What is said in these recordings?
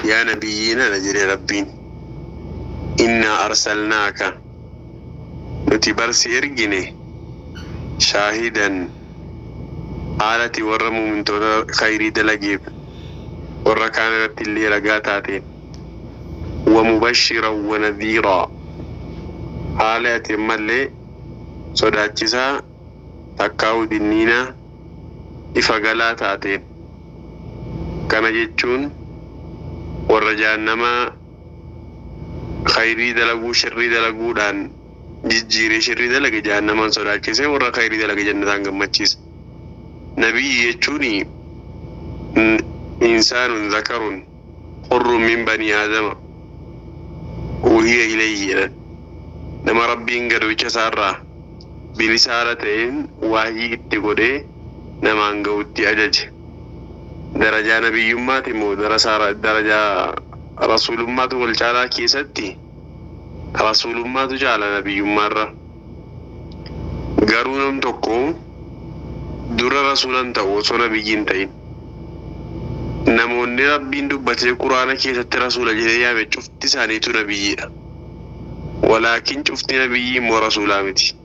Yaa nabiyyiina na jedhe Rabbiin, innaa arsalnaaka, nuti barsi ergine, shaahidan, haalati warra muumintoota khayrii dalageef warra kaan irratti illee ragaa taateen, wa mubashiran wa nadhiiraa, haala ati ammallee sodaachisaa takkaa'u dinniinaa ifa galaa taateen. Kana jechuun warra jahannamaa khayrii dalaguu shirrii dalaguudhaan jijjiiree shirrii dalage jahannamaan sodaachisee, warra khayrii dalage jannataan gammachiisa. Nabiyyi jechuun insaanun zakarun hurrun min banii aadama uhiya ilayhi jedhan, nama Rabbiin garbicha isaarraa bilisa haala ta'een waahii itti godhee namaan ga'utti ajaje. Darajaa nabiyyummaati immoo darajaa rasuulummaatu wal caalaa keessatti rasuulummaatu caala nabiyyummaarra. Garuu nam tokko dura rasuulan ta'u osoo nabiyyi hin ta'in. Namoonni Rabbiin dubbatee Quraana keessatti rasuula jedhee yaame cufti isaaniitu nabiyyiidha. Walaakin cufti nabiyyii immoo rasuulaa miti.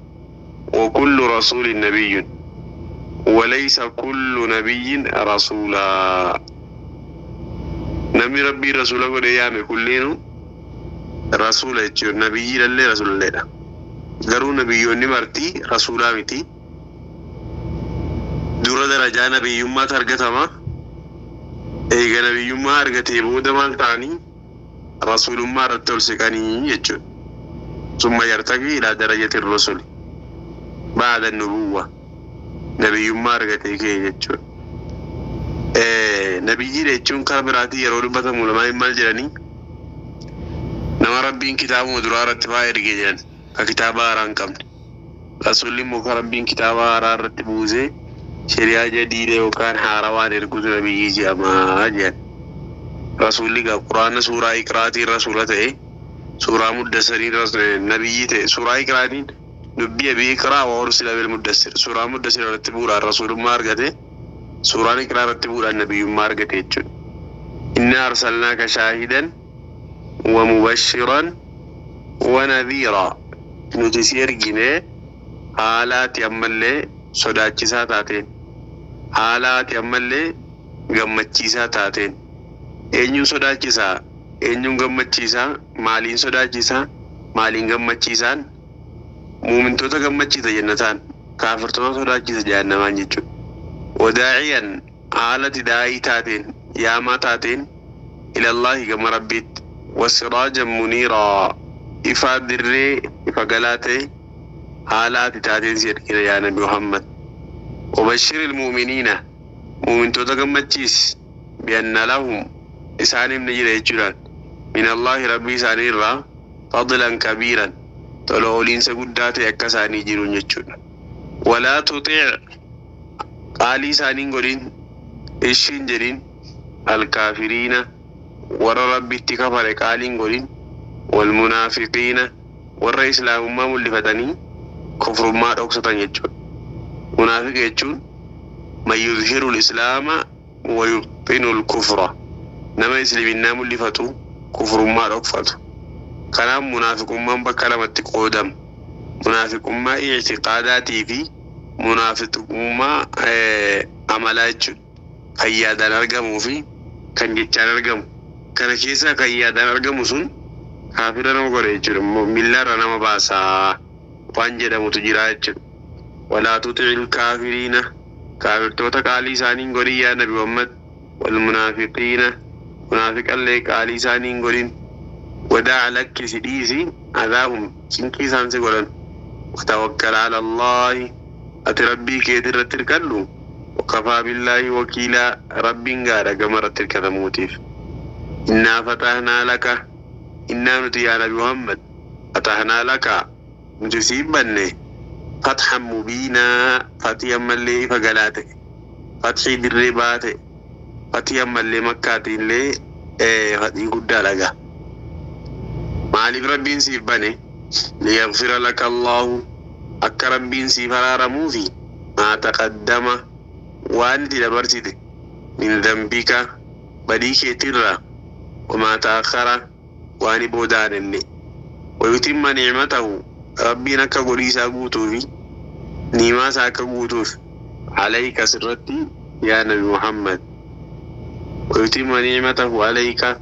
Wa kullu rasuulin nabiyyun. Walaysa kullu nabiyyin rasuulaa. Namni Rabbiin rasuula godhee yaame kulliinu rasuula jechuun nabiyyiidhallee rasuulalleedha. Garuu nabiyyoonni marti rasuulaa miti. Dura darajaa nabiyyummaatu argatama. Eega nabiyyummaa argatee booda maal ta'anii rasuulummaa irratti ol siqanii jechuudha. Summa yartaqii ilaa darajati rusuli ba'da nubuwwa, nabiyyummaa argatee ka'e jechuudha. Nabiyyiidha jechuun karaa biraatiin yeroo dubbatamu lamaan maal jedhanii, nama Rabbiin kitaabuma duraa irratti fa'aa erge jedhan, ka kitaaba haaraa hin qabne. Rasuulli immoo ka Rabbiin kitaaba haaraa irratti buusee shari'aa jadiida yookaan haarawaan ergutu nabiyyii jedhamaa jedhan. Rasuulli gaa Quraana suuraa Iqraatiin rasuula ta'e, suuraa Muddassariin nabiyyii ta'e. Suuraa Iqraatiin dubbii bi Iqraa wa ursila bil Muddassir, suuraa Muddassir irratti bu'uudhaan rasuulummaa argate, suuraan Iqraa irratti bu'uudhaan nabiyyummaa argate jechuudha. Inna arsalnaaka shaahidan wa mubashiran wa nadhiiraa, nuti si ergine haala ati ammallee sodaachisaa taateen, haala ati ammallee gammachiisaa taateen. Eenyuun sodaachisaa? Eenyuun gammachiisaa? Maaliin sodaachisaa? Maaliin gammachiisaan? Muumintoota gammachiisa jannataan, kaafirtoota sodaachisa jahannamaan jechuudha. Wadaa'iyan, haala ati daa'ii taateen, yaamaa taateen, ilallaahi, gama Rabbiitti, wasiraajan muniiraa, ifaa dirree ifa galaa ta'e haala ati taateen si ergina yaa Nabi Muhammad. Wabashshiril mu'miniina, muumintoota gammachiisi, bi'anna lahum, isaaniif ni jira jechuudhaan, min Allaahi, Rabbii isaanii irraa, fadlan kabiiran, tola ooliinsa guddaa ta'e akka isaanii jiruun jechuudha. Walaa tuxiic, qaalii isaaniin godhin, ishiin jedhin, alkaafiriina, warra Rabbitti kafare qaaliin godhin, walmunaafiqiina, warra islaamummaa mul'ifatanii kufrummaa dhoksatan jechuudha. Munaafiqa jechuun man yuzhiru lislaama wa yubxinu lkufra, nama isliminnaa mul'ifatu kufrummaa dhokfatu. Kanaaf munaafiqummaan bakka lamatti qoodama. Munaafiqummaa i'tiqaadaatii fi munaafiqummaa amalaa jechuudha. Kan yaadaan argamuu fi kan jechaan argamu. Kana keessaa kan yaadaan argamu sun kaafira nama godha jechuudha. Millaarra nama baasaa waan jedhamutu jira jechuudha. Walaa tuxi'il kaafiriina, kaafirtoota qaalii isaanii hin godhin yaa Nabi Muhammad, wal munaafiqiina, munaafiqallee qaalii isaanii hin godhin. Wadaa, lakkisi, dhiisi, adaahum, cinqii isaan si godhan. Watawakkal ala Allaahi, ati Rabbii keeti irratti hirkadhu. Wakafaa billaahi wakiilaa, Rabbiin gaadha gama irratti hirkatamuutiif. Innaa fatahnaa laka, innaa nuti yaa Nabi Muhammad, fatahnaa laka, nuti siif banne, fathan mubiinaa, fatii ammallee ifa galaa ta'e, fathii dirree baa ta'e, fatii ammallee Makkaatiillee fatii guddaa dhaga. Maaliif Rabbiin siif bane? Liyaghfira laka Allaahu, akka Rabbiin siif araaramuufi, maa taqaddama, waan itti dabarsite, min dhanbika, badii keetirraa. Wamaa ta'akhara waan boodaan illee. Wayutimma ni'matahu rabbiin akka godhii isaa guutuufi ni'imaa isaa akka guutuuf alayka sirratti yaa nabi Muhammad. Wayutimma ni'matahu alayka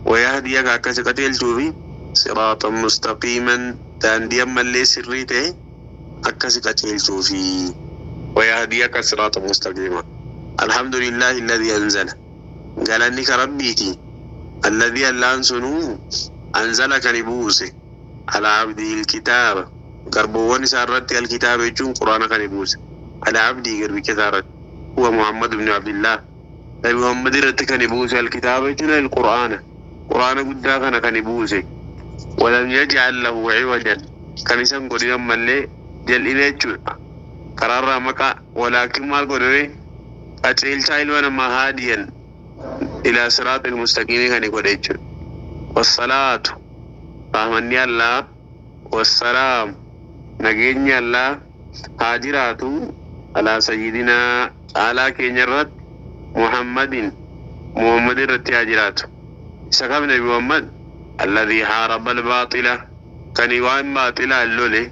wayahdiyaka akka si qajeelchuufi siraatan mustaqiiman daandii ammallee sirrii ta'e akka si qajeelchuufi. Wayahdiyaka siraatan mustaqiima. Alhamdulillahi alladhi anzala. Galanni ka rabbiiti. Alladhi allaan sunuu anzala kan buuse alaa abdihi alkitaaba garboowwan isaa irratti alkitaaba jechuun quraana kan buuse alaa abdii garbicha isaa irratti huwa Muhammad ibn Abdillah nabi Muhammad irratti kan buuse alkitaaba jechuun alquraana quraana guddaa kana kan buuse walam yaj'al lahu ciwajan kan isan godhin ammallee jal'ina jechuudha karaarraa maqaa walaakin maal godhame qajeelchaa ilma namaa haadiyan ilaa siraatil mustaqiimii kan godhe jechuudha. Wassalaatu rahmanni Allah wassalaam nageenyi Allah haa jiraatu alaa sayyidinaa caalaa keenya irratti Muhammadin Muhammad irratti haa jiraatu. Isa kam nabi Muhammad alladhii haaraba albaaxila kan waan baaxilaan lole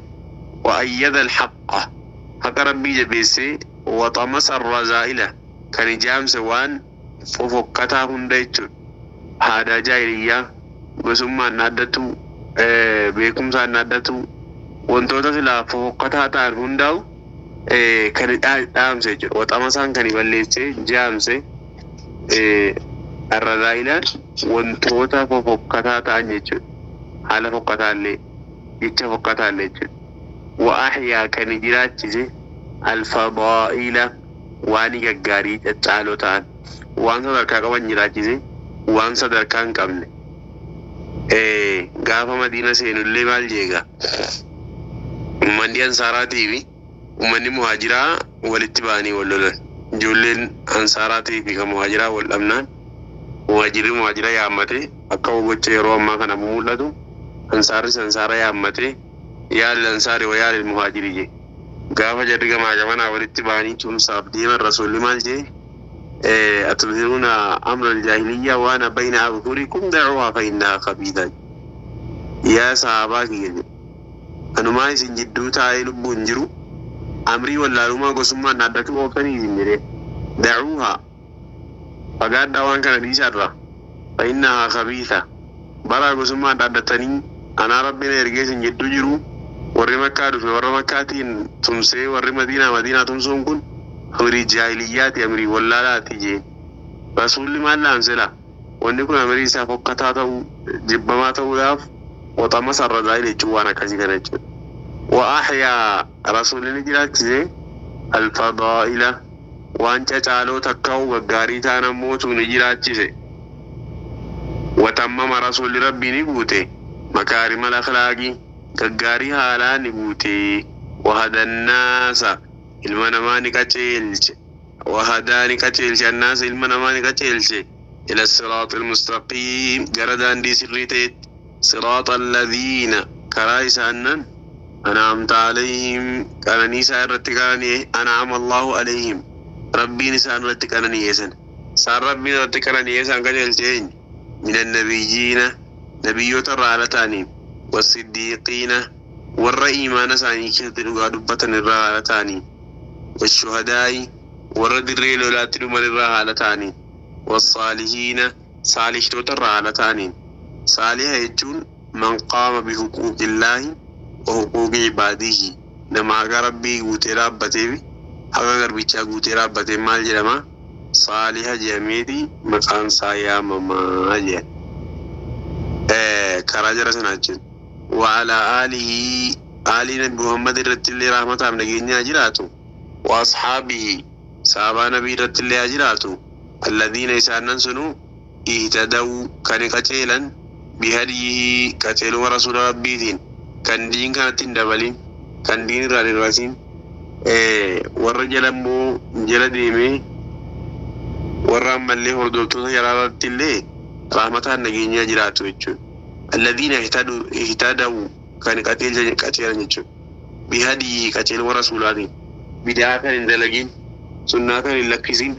wa ayyada alhaqqa haqa rabbii jabeessee wa xamasa arrazaa'ila kan ijaamse waan fofokkataa hunda jechuudha. Aadaa jaahiliyyaa gosummaan dhaaddatu beekumsaan dhaaddatu wantoota silaa fofokkataa ta'an hundaa'u kan dhaamse jechuudha. Waxamasaan kan balleessee jaamse arrazaa'ilaan wantoota fofokkataa ta'an jechuudha. Haala fokkataallee jecha fokkataallee jechuudha. Wa ahyaa kan jiraachise alfadaa'ila waan gaggaarii caccaaloo ta'an waan sadarkaa qaban jiraachise waan sadarkaa hin qabne. Gaafa Madiina seenullee maal jeega? Uummanni Ansaaraatii fi uummanni Muhaajiraa walitti ba'anii wal lolan. Ijoolleen Ansaaraatii fi kan Muhaajiraa wal dhabnaan Muhaajirri Muhaajira yaammatee akka gocha yeroo ammaa kana mul'atu Ansaarris Ansaara yaammatee yaal Ansaari wa yaal Muhaajiri jee. Gaafa jarri gamaa gamanaa walitti ba'anii tumsaaf deeman rasuulli maal jee? Atubhiruuna amra aljaahiliyyaa waan bayna adhurikum da'uuhaa fa innahaa khabiitha. Yaa sahaabaa kiyya jedhe. Anumaa isin jidduu taa'ee lubbuun jiru amrii wallaalummaa gosummaan dhaaddachuu ooftanii isin jedhee. Da'uuhaa fagaadhaa waan kana dhiisaarraa fa innahaa khabiitha. Baraa gosummaan dhaaddatanii anaa rabbiin ergee isin jidduu jiru warri makkaa dhufe warra makkaatiin tumsee warri madiinaa madiinaa tumsuun kun amrii jaahiliyyaati amrii wallaalaati jee. Rasuulli maal dhaamsela? Wanni kun amrii isaa fokkataa ta'uu jibbamaa ta'uudhaaf waxama sarrazaa'il jechuun waan akkasii kana jechuudha. Wa ahyaa rasuulli ni jiraachise alfadaa'ila waan cacaaloo takkaa'u gaggaarii ta'an ammootu ni jiraachise. Watammama rasuulli rabbii ni guute makaarimal akhlaaqii gaggaarii haalaa ni guute. Wahadannaasa ilma namaa ni qajeelche. Wahadaa ni qajeelche annaasa ilma namaa ni qajeelche. Ila siraaxil mustaqiim gara daandii sirrii ta'etti. Siraaxa alladhiina karaa isaannan an'amta alayhim qananii isaa irratti qanani'e an'ama Allahu alayhim rabbiin isaan irratti qanani'e sana. Isaan rabbiin irratti qanani'e isaan qajeelche eenyu? Minan nabiyyiina nabiyyoota irraa haala ta'aniin wasiddiiqiina warra iimaana isaanii keessatti dhugaa dubbatan irraa haala ta'aniin washuhadaa'i warra dirree lolaatti dhuman irraa haala ta'aniin wasaalihiina saalihtoota irraa haala ta'aniin. Saaliha jechuun man qaama bihuquuqillaahi wa huquuqi ibaadihi nama haqa rabbii guutee dhaabbatee fi haqa garbichaa guutee dhaabbatee maal jedhama? Saaliha jedhameeti maqaan isaa yaamamaa jedha. Karaa jara sanaa jechuudha. Wa alaa aalihi aalii nabi Muhammad irratti illee rahmataaf nageenya haa jiraatu. Wa asxaabihi sahabaa nabii irratti illee haa jiraatu. Alladhiina isaanan sunuu ihtadaw kan qajeelan bihadyihi qajeeluma rasuula rabbiitiin kan diin kanatti hin dabalin kan diin irraa hin hir'asin warra jala immoo jala deemee warra ammallee hordoftoota jalaa irratti illee rahmataan nageenyaa jiraatu jechuudha. Alladhiina ihtadaw kan qajeelan jechuudha. Bihadyihi qajeeluma rasuulaatiin bidaa kan hin dalagin sunnaa kan hin lakkisin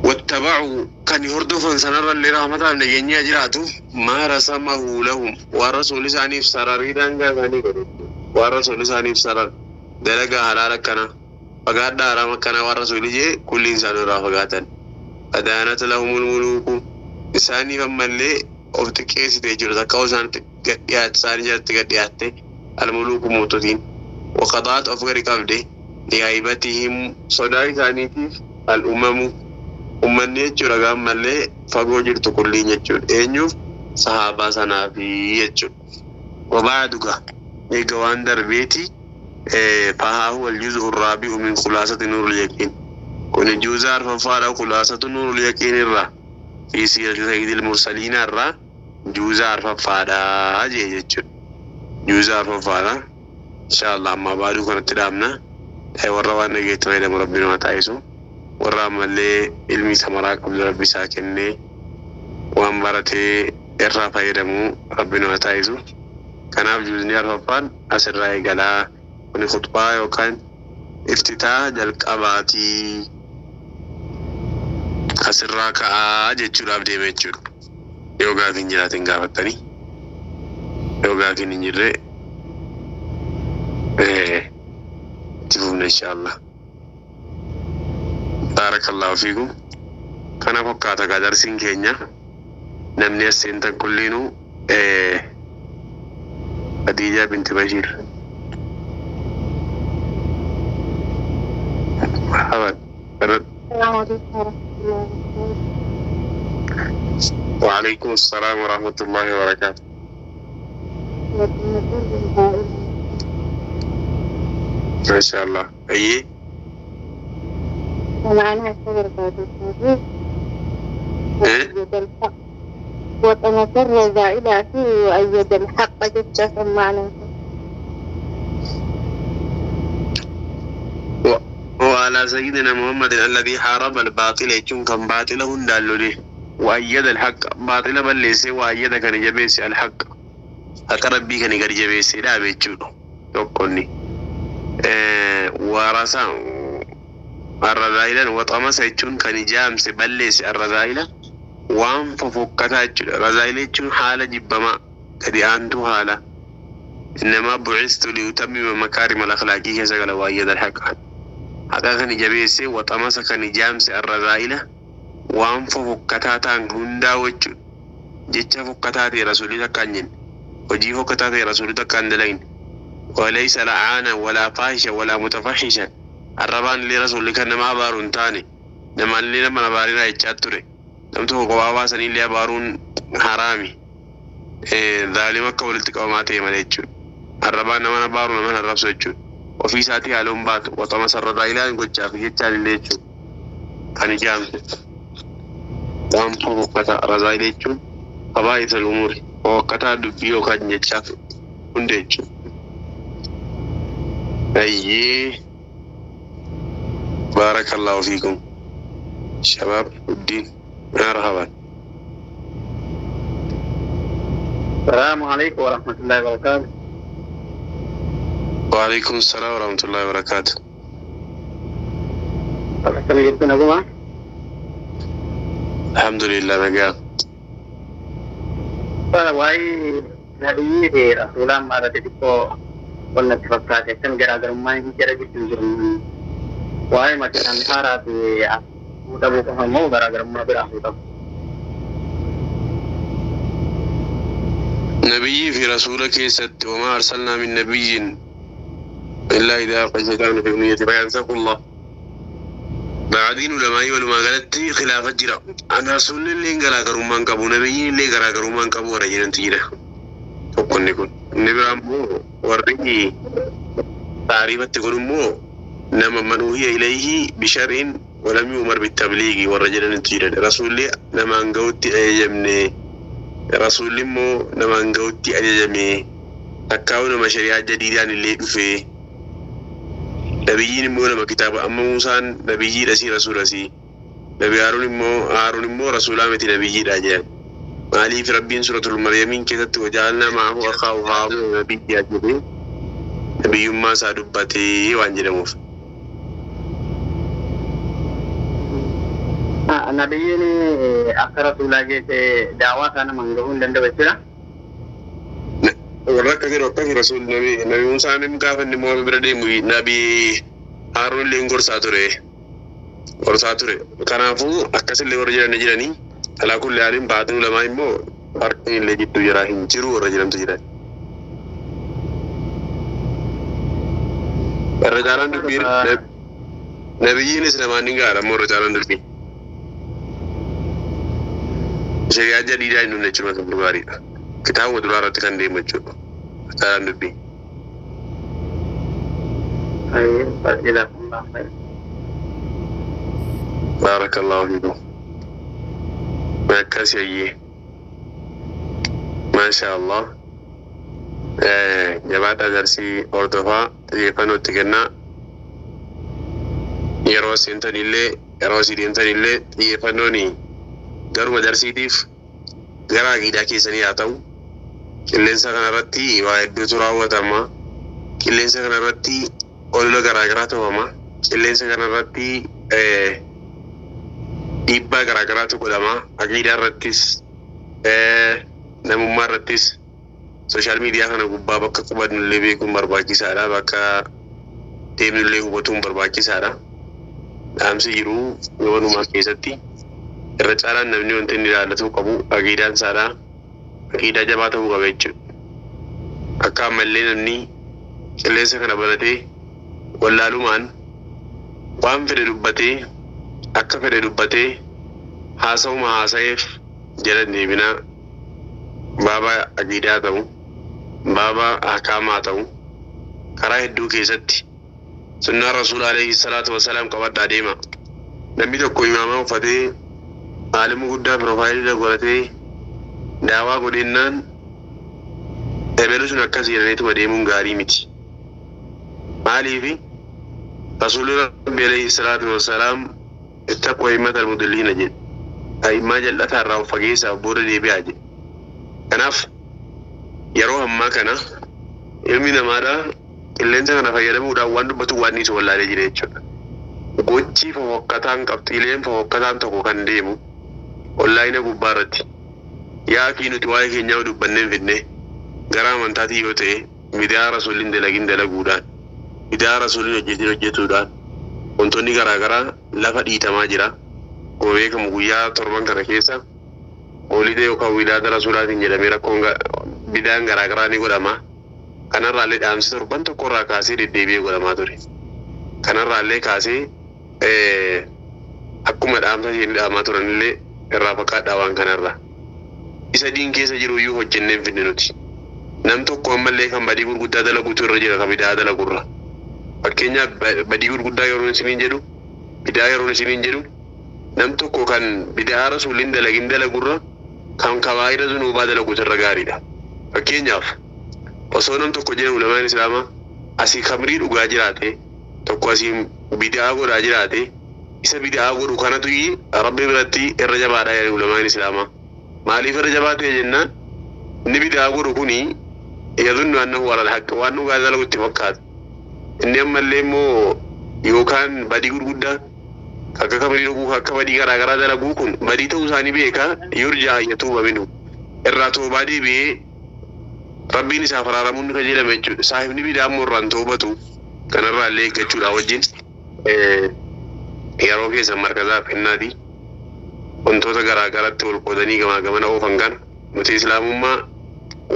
Wattabacuu kan hordofan sanarrallee rahmataaf nageenyaa jiraatu maa rasamahu lahum waan rasuulli isaaniif sararii daangaa isaanii godhe waan rasuulli isaaniif sarar dalagaa halaal akkana fagaadhaa haraam akkana waan rasuulli jee kulliin isaanii irraa fagaatan fadaanat lahumul muluuku isaaniif ammallee of xiqqeessite jechuudha takka isaan gad dhiyaatte isaanii jalatti gad dhiyaatte almuluuku moototiin waqadaat of gadi qabde lihaybatihim sodaa isaaniitiif al-umamu ummanni jechuudha gaammallee fagoo jirtu kulliin jechuudha eenyuuf sahaabaa sanaafi jechuudha. Wabaaduga eega waan darbeeti fahaa huwa aljuzu raabi'u min khulaasati nuurul yaqiin kun juuza arfaffaadha khulaasatu nuurul yaqiin irraa fi siirati sayyidil mursaliina irraa juuza arfaffaadha jee jechuudha. Juuza arfaffaadha insha Allah amma baaduu kanatti dhaabna warra waan dhageetti fayyadamu rabbiin haa taasisu. Warra ammallee ilmi samaraa qabdu rabbi isaa kennee waan baratee irraa fayyadamuu rabbi nu haa taasisu. Kanaaf juuzni arfaffaan asirraa eegalaa kuni khutbaa yookaan iftitaa jalqabaatii asirraa ka'aa jechuudhaaf deema jechuudha. Yoo gaafiin jiraatin gaafattanii yoo gaafiin hin jirre itti fufna inshaallah. Baarakallahu fiikum. Kana fakkaata gaa darsiin keenya namni as seentan kulliinuu Khadiijaa binti Bashiir. Marhaban. السلام عليكم ورحمة الله وبركاته. وعليكم السلام ورحمة الله وبركاته. ما شاء الله. أي ومعنى الصبر وأيد الحق وتمسر زائدة فيه وأيد الحق جدا معنى وعلى سيدنا محمد الذي حارب الباطل يجون كان باطله دالله وأيد الحق باطل بل ليس وأيد كان جبيس الحق حق ربي كان جبيس لا بيجون tokkonni warasa arrazaa'ilan waxamasa jechuun kan ijaamse balleesse arrazaa'ila waan fofokkataa jechuudha. Razaa'ila jechuun haala jibbamaa gadi aantuu haala innamaa bu'istu liutammima makaarima al-akhlaaqii keessa gala waayyada alhaqa haqa kan jabeesse waxamasa kan ijaamse arrazaa'ila waan fofokkataa ta'an hundaa jechuudha. Jecha fokkataa ta'e rasuulli takka hin jenne hojii fokkataa ta'e rasuulli takka hin dalagne وليس لعانا ولا فاحشا ولا متفحشا الربان اللي رسول كان ما بارون تاني نما اللي لما بارينا يتشاتوري لم تكن قوابا سنين اللي بارون حرامي إيه ظالمة قولت قوماتي ماليتشو الربان نما بارون من الرب سوتشو وفي ساتي علوم بات وطمس الرضايلان قد شافي يتشال الليتشو كان جام وام فوقتا رضايليتشو قبائل الأمور وقتا دبيو كان يتشاف هنديتشو أيه بارك الله فيكم شباب الدين مرحبا. السلام عليكم ورحمة الله وبركاته. وعليكم السلام ورحمة الله وبركاته. Akkam jirtu naguma? الحمد لله nagaa. Waa'ee nabiyyi fi rasuulaan maalati xiqqoo wanna itti fakkaate akkam garaagarummaa hin jara gidduu jiru. Waa'ee maqaan haaraa fi dhabuu qofa immoo garaagarummaa biraa hin qabu. Nabiyyii fi rasuula keessatti وما أرسلنا من نبي إلا إذا ألقى الشيطان في أمنيته فينسخ الله. Ba'adiin ulamaa'ii walumaa galatti khilaafa jira. Rasuulli illee garaagarummaa hin qabu nabiyyiin illee garaagarummaa hin qabu warra jedhantu jira. Tokkonni kun. Inni biraa immoo warri taariifatti kun immoo nama man uhiya ilayhi bishar'in walam yu'mar bitabliigi warra jedhanitu jira. Rasuulli namaan gahutti ajajamne rasuulli immoo namaan gahutti ajajame takkaa'u nama shari'aa jadiidaan illee dhufe nabiyyiin immoo nama kitaaba amma Muusaan nabiyyiidha si rasuula si nabi Haaruun immoo rasuulaa miti nabiyyiidha jedhan. Maaliif rabbiin suratul Maryamiin keessatti wajaalnaa ma'ahu akhaahu Haaruun nabiyyaa jedhee nabiyyummaa isaa dubbatee waan jedhamuuf. Nabiyyiin akka rasuulaa geesse daawaa isaa namaan gahuu hin danda'u jechuudha. Warra akka jedhu akkasi rasuul nabi Muusaan gaafa inni mo'ame bira deemu nabi Haaruun illee gorsaa ture. Gorsaa ture. Kanaafuu akkasillee warra jiran ni jiranii. Alaa kulli haaliin baaxinuu lamaa immoo farqi illee jidduu jiraa hin jiru warra jedhamtu jiran. Irra caalaan dubbii nabiyyiinis namaan ni gaara ammoo irra caalaan dubbii. Shari'aa jadiidaa hin dhumne jechuudha kan gaariidha. Kitaabuma duraa irratti kan deemu jechuudha. Caalaan dubbii. Jazakumullahu khairan. Baarakallahu fiikum. Akkas yayyee. Maasha Allah. Jabaadhaa darsii hordofaa xiyyeeffannoo itti kennaa. Yeroo seentanillee yeroo asii deemtanillee xiyyeeffannoon garuma darsiitiif gara aqiidaa keessanii haa ta'u. Qilleensa kanarratti waa hedduutu raawwatama. Qilleensa kanarratti olola garaagaraa to'ama. Qilleensa kanarratti dhiibbaa garaagaraatu godhama. Aqiidaa irrattis namummaa irrattis sooshaal miidiyaa kana gubbaa bakka qubannullee beekuun barbaachisaadha. Bakka deemnullee hubatuun barbaachisaadha. Dhaamsi jiru gabanumaa keessatti irra caalaan namni wanti inni ilaallatu qabu aqiidaan isaadha. Aqiidaa jabaa ta'uu qaba jechuudha. Akka ammallee namni qilleensa kana baratee wallaalumaan waan fedhe dubbatee akka fedhe dubbatee haasa'uma haasa'eef jala hin deebinaa. Baaba aqiidaa ta'u, baaba ahkaamaa ta'u, karaa hedduu keessatti sunnaa rasuula alayhi salaatu wasalaam qabadhaa deema. Namni tokko imaamaa uffatee aalima guddaa piroofaayilii godhatee daawaa godhennaan ebelu sun akkas jedhaniituma deemuun gaarii miti. Maaliifi rasuulli rabbi alayhi salaatu wasalaam ittaquu a'immata almudilliina jedhe. A'immaa jal'ataa irraa of fageessaa booda deebi'aa jedhe. Kanaaf yeroo ammaa kana ilmi namaadha qilleensa kana fayyadamuudhaan waan dubbatu waan dhiisu wallaalee jira jechuudha. Gochi fofokkataan qabxiileen fofokkataan tokko kan deemu onlaayina gubbaa irratti. Yaa fi nuti waa'ee keenyaa dubbannee hin fidne gara amantaatii yoo ta'e miidiyaa rasuulliin dalagin dalaguudhaan miidiyaa rasuulliin hojjetin hojjetuudhaan wantoonni garaagaraa lafa dhiitamaa jira. Akkuma beekamu guyyaa torban kana keessa mawlida yookaan wilaada rasuulaatiin jedhamee rakkoon bidaan garaagaraa ni godhama. Kanarraallee dhaamsi torban tokkorraa kaasee deddeebi'ee godhamaa ture. Kanarraallee kaasee akkuma dhaamsa isheen dhaamaa turanillee irraa fakkaadhaa waan kanarraa. Isa diin keessa jiru iyyuu hojjennee hin fidne nuti. Nam tokko ammallee kan badii gurguddaa dalaguutu irra jira kan bidaa dalagurra. Fakkeenyaaf badii gurguddaa yeroo isiniin jedhu bidaa yeroo isiniin jedhu nam tokko kan bidaa rasuulliin dalagin dalagurra kan kabaayira zunuubaa dalaguutu irra gaariidha. Fakkeenyaaf osoo nam tokko jedhu ulamaan islaamaa asii kamrii dhugaa jiraate tokko asii bidaa godhaa jiraate isa bidaa godhu kanatu rabbi biratti irra jabaadha jedhu ulamaan islaamaa. Maaliif irra jabaa ta'e jennaan inni bidaa godhu kuni yadhunnu annahu alal haqq waan dhugaa dalagu itti fakkaata. Inni ammallee immoo yookaan badii gurguddaa akka kamrii dhuguu akka badii garaagaraa dalaguu kun badii ta'uu isaanii beeka yurjaa yatuuba minhu irraa toobaa deebi'ee rabbiin isaaf araaramuun ni kajeelama jechuudha. Saahibni bidaa immoo irraan toobatu kanarraa illee eeggachuudha wajjin yeroo keessan markazaaf kennaati. Wantoota garaagaraatti wal qoodanii gamaa gamana oofan kana nuti islaamummaa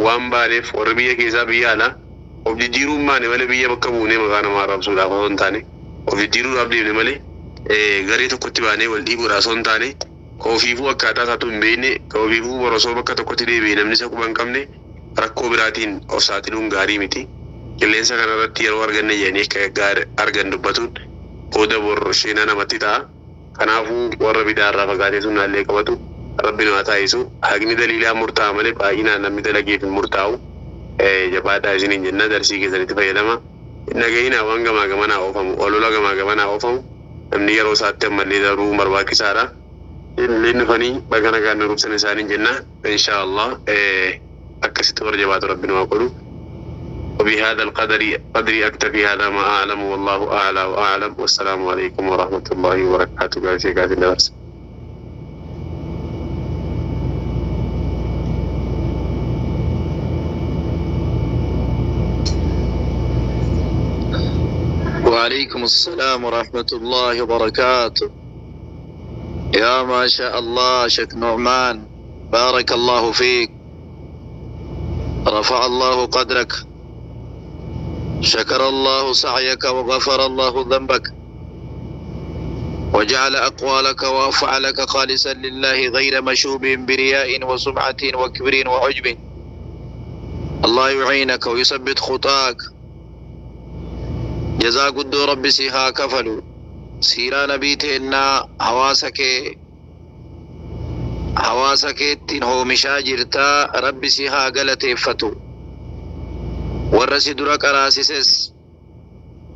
waan baaneef warri biyya keessaa biyya alaa of jijjiiruun baane malee biyya bakka buunee maqaa namaa arrabsuudhaaf osoo hin taane of jijjiiruudhaaf deemne malee garee tokkotti baanee wal dhiibuudhaaf osoo hin taane ka ofiifuu akkaataa isaatu hin beekne ka ofiifuu borosoo bakka tokkotti deebi'e namni isa quba hin qabne rakkoo biraatiin of saaxiluun gaarii miti. Qilleensa kanarratti yeroo arganne jedhanii akka argan dubbatuun booda bor sheenaa namatti ta'a. Kanaafuu warra bidaarraa fagaatee sunnaallee qabatu rabbi nama taasisu haqni daliilaa murtaa'a malee baay'inaan namni dalageef hin murtaa'u. Jabaadhaa isiniin jenna darsii keessanitti fayyadama. Nagayinaa waan gamaa gamanaa oofamu olola gamaa gamanaa oofamu namni yeroo isaatti ammallee daruu barbaachisaadha. Illeen dhufanii baga nagaan nu rubsan isaaniin jenna. Insha Allah akkasitti warra jabaatu rabbi nama godhu. وبهذا القدر قدري أكتفي هذا ما أعلم والله أعلى وأعلم والسلام عليكم ورحمة الله وبركاته. قاسي قاسي. السلام ورحمة الله وبركاته. يا ما شاء الله شيخ نعمان، بارك الله فيك، رفع الله قدرك، شكر الله سعيك وغفر الله ذنبك، وجعل أقوالك وأفعالك خالصا لله غير مشوب برياء وسمعة وكبر وعجب. الله يعينك ويثبت خطاك. جزاك قد ربي سيها كفلوا سيرا نبيتنا حواسك حواسك هو مشاجرتا ربي سيها غلطي فتو ورسي درا قراسيس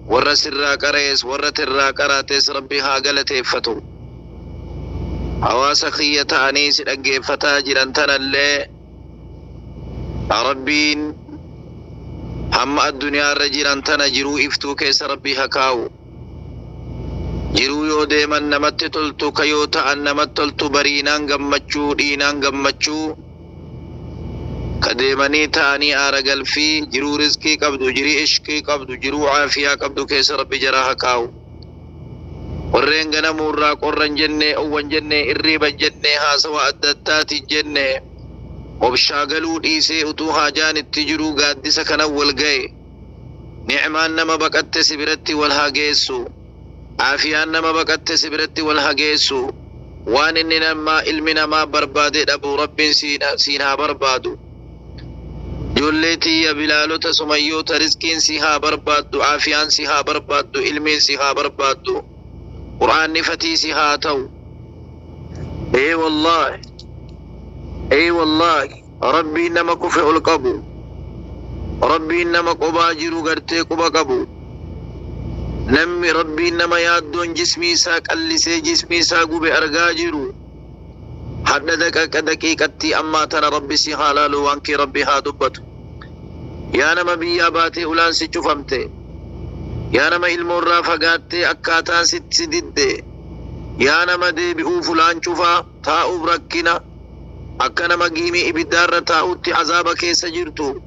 ورسرا قريس ورترا قراتس ربي ها غلطي فتو حواسك يتاني سدغ فتا جرانتن اللي ربين هم الدنيا رجرانتن جرو افتو كيس ربي هكاو jiruu yoo deeman namatti toltu ka yoo ta'an namatti toltu bariinaan gammachuu dhiinaan gammachuu ka deemanii ta'anii aara galfii jiruu rizqii qabdu jirii ishqii qabdu jiruu caafiyaa qabdu keessa rabbi jaraa haa kaa'u. Warreen ganamuurraa qorran jennee owwan jennee irriiban jennee haasawa adda addaatiin jennee obshaa galuu dhiisee utuu haajaan itti jiruu gaaddisa kana wal ga'e nicmaan nama baqatte si biratti wal haa geessu. Aafiyaan nama baqatte si biratti wal haa geessu. Waan inni namaa ilmi namaa barbaade dhabu rabbiin siin haa barbaadu. Ijoollee tiyya bilaalota sumayyoota rizqiin si haa barbaaddu, aafiyaan si haa barbaaddu, ilmiin si haa barbaaddu, qur'aanni fatii si haa ta'u. Ee wallaahi, ee wallaahi, rabbiin nama kufe ol qabu, rabbiin nama qobaa jiru gartee quba qabu. Namni rabbiin nama yaaddoon jismii isaa qallisee jismii isaa gube argaa jiru. Hadda daqiiqa daqiiqatti ammaa tana rabbi si haa laalu waan kee rabbi haa dubbatu. Yaa nama biyyaa baatee ulaan si cufamte. Yaa nama ilmoorraa fagaattee akkaataan sitti didde. Yaa nama deebi'uuf ulaan cufaa taa'uuf rakkina. Akka nama giimii ibiddaarra taa'utti azaaba keessa jirtu.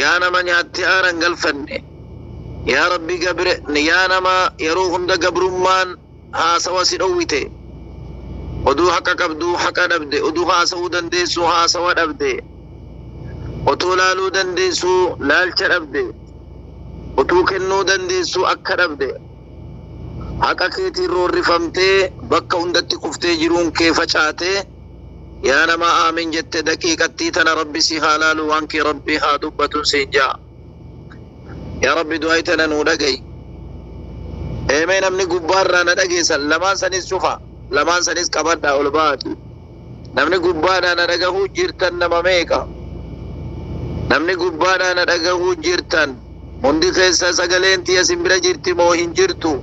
Yaa nama nyaattee aaran galfanne. Yaa Rabbi gabre yaa nama yeroo hunda gabrummaan haasawa si dhowwite. Oduu haqa qabduu haqa dhabde, oduu haasawuu dandeessuu haasawa dhabde, otuu laaluu dandeessuu laalcha dhabde, otuu kennuu dandeessuu akka dhabde, haqa keetiin roorrifamtee bakka hundatti kuftee jiruun kee facaatee yaa nama aamin jette daqiiqattii tana rabbi si haa laalu waan kee rabbi haa dubbatun siin jaa. Yaa Rabbi du'aa tana nuu dhaga'i. Eemee namni gubbaarraa na dhageessan lamaan sanis cufa lamaan sanis qabadhaa ol baati. Namni gubbaadhaa na dhagahuu jirtan nama meeqa? Namni gubbaadhaa na dhagahuu jirtan hundi keessa sagaleen tiyya simbira jirti moo hin jirtu?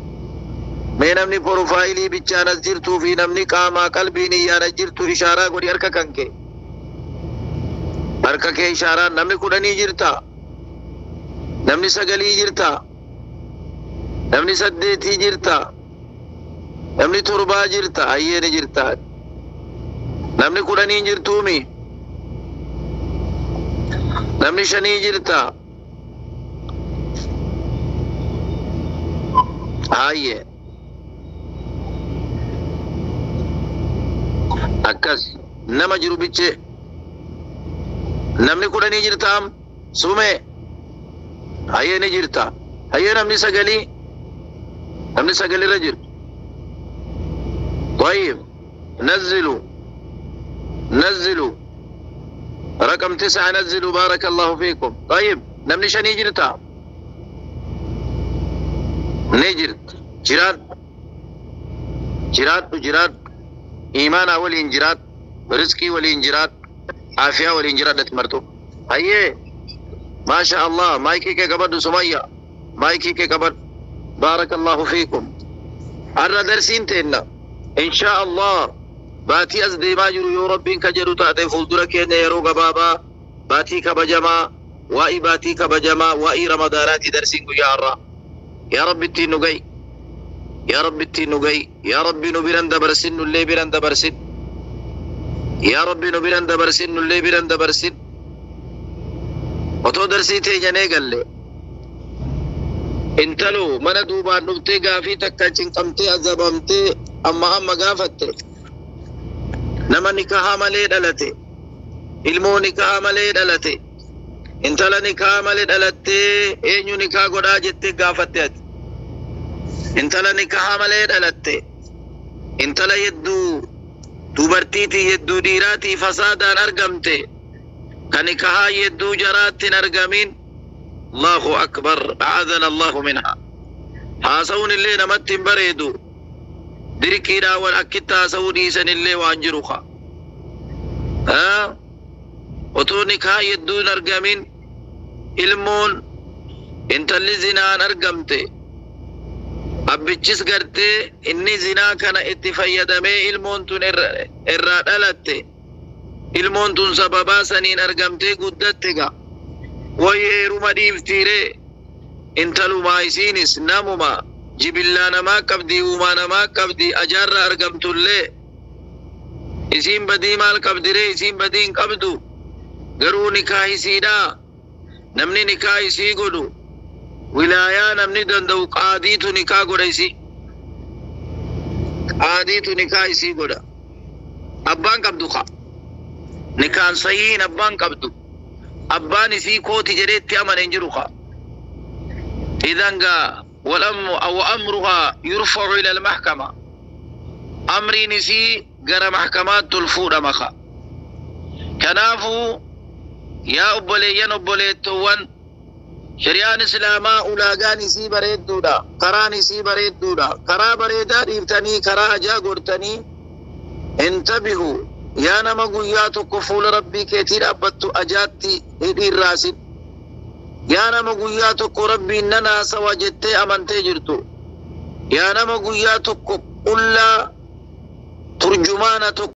Mee namni porofaayilii bichaan as jirtuu fi namni qaamaa qalbiin iyyaan as jirtu ishaaraa godhi harka kan kee. Harka kee ishaaraan namni 10 jirta? Namni 9 jirta? Namni 8 jirta? Namni 7 jirta? Ayyeeni jirta. Namni 10 jirtuumi? Namni 5 jirta? Ayye. Akkas nama jiru biche. Namni 10 jirtaam? Sume. Ayyeeni jirta. Ayyee namni 9 namni 9 irra jirtu. طيب نزلوا نزلوا رقم 9 نزلوا بارك الله فيكم. طيب namni 5 jirta? Ni jirta. Jiraadhu jiraadhu jiraadhu iimaanaa waliin jiraadhu rizqii waliin jiraadhu aafiyaa waliin jiraadhati martu. Ayyee ما شاء الله مايكي كي قبض سمية مايكي كي قبض بارك الله فيكم. أرى درسين تينا إن شاء الله باتي أزدي ما جرو يو ربين كجرو تاتي فولدرك يرو قبابا باتي كبجما وائي باتي كبجما وائي رمضانات درسين يا رب يا رب التين نقي يا رب التين نقي يا رب نبرن دبرسن اللي برن دبرسن يا رب نبرن دبرسن اللي برن دبرسن otoo darsii teenya eegalle Intalo mana duubaan dhuftee gaafii takka cinqamtee azabamtee amma gaafatte. Nama nikahaa malee dhalate. Ilmoo nikahaa malee dhalate. Intala nikahaa malee dhalattee eenyu nikaa godhaa jettee gaafatte ati. Intala nikahaa malee dhalatte. Intala hedduu dubartiitii hedduu dhiiraatii fasaadaan argamte. Ka nikahaa hedduu jaraatti hin argamin. Allahu akbar, a'adana Allahu minha. Haasa'uun illee namatti hin bareedu. Dirqiidhaan wal akkitti haasa'uu dhiisan illee waan jiru ka. Otoo nikaa hedduu hin argamin ilmoon intalli zinaan argamte. Abbichis gartee inni zinaa kana itti fayyadamee ilmoon tun irraa dhalatte. Ilmoon tun sababaa saniin argamtee guddatte ga. Way heeruma dhiiftiiree intalumaa isiinis namuma jibillaa namaa qabdi, uumaa namaa qabdi, ajaarra argamtullee isiin badii maal qabdiree? Isiin badii hin qabdu. Garuu nikaa isiidhaa namni nikaa isii godhu wilaayaa namni danda'u qaadiitu nikaa godha isii. Qaadiitu nikaa isii godha. Abbaan qabdu ka. Nikaan sahiin abbaan qabdu. Abbaan isii kooti jedhee itti amane hin jiru ka. Idan gaa wa amruhaa yurfacu ila almaxkama. Amriin isii gara maxkamaatti ol fuudhama ka. Kanaafuu yaa obboleeyyan, obboleettowwan, shari'aan islaamaa ulaagaan isii bareedduudha. Karaan isii bareedduudha. Karaa bareedaa dhiiftanii karaa ajaa gortanii, intabihu yaa nama guyyaa tokko fuula rabbii keetii dhaabbattu, ajaatti hidhii irraasin. Yaa nama guyyaa tokko rabbiin nan haasawa jettee amantee jirtu. Yaa nama guyyaa tokko qullaa turjumaana tokko.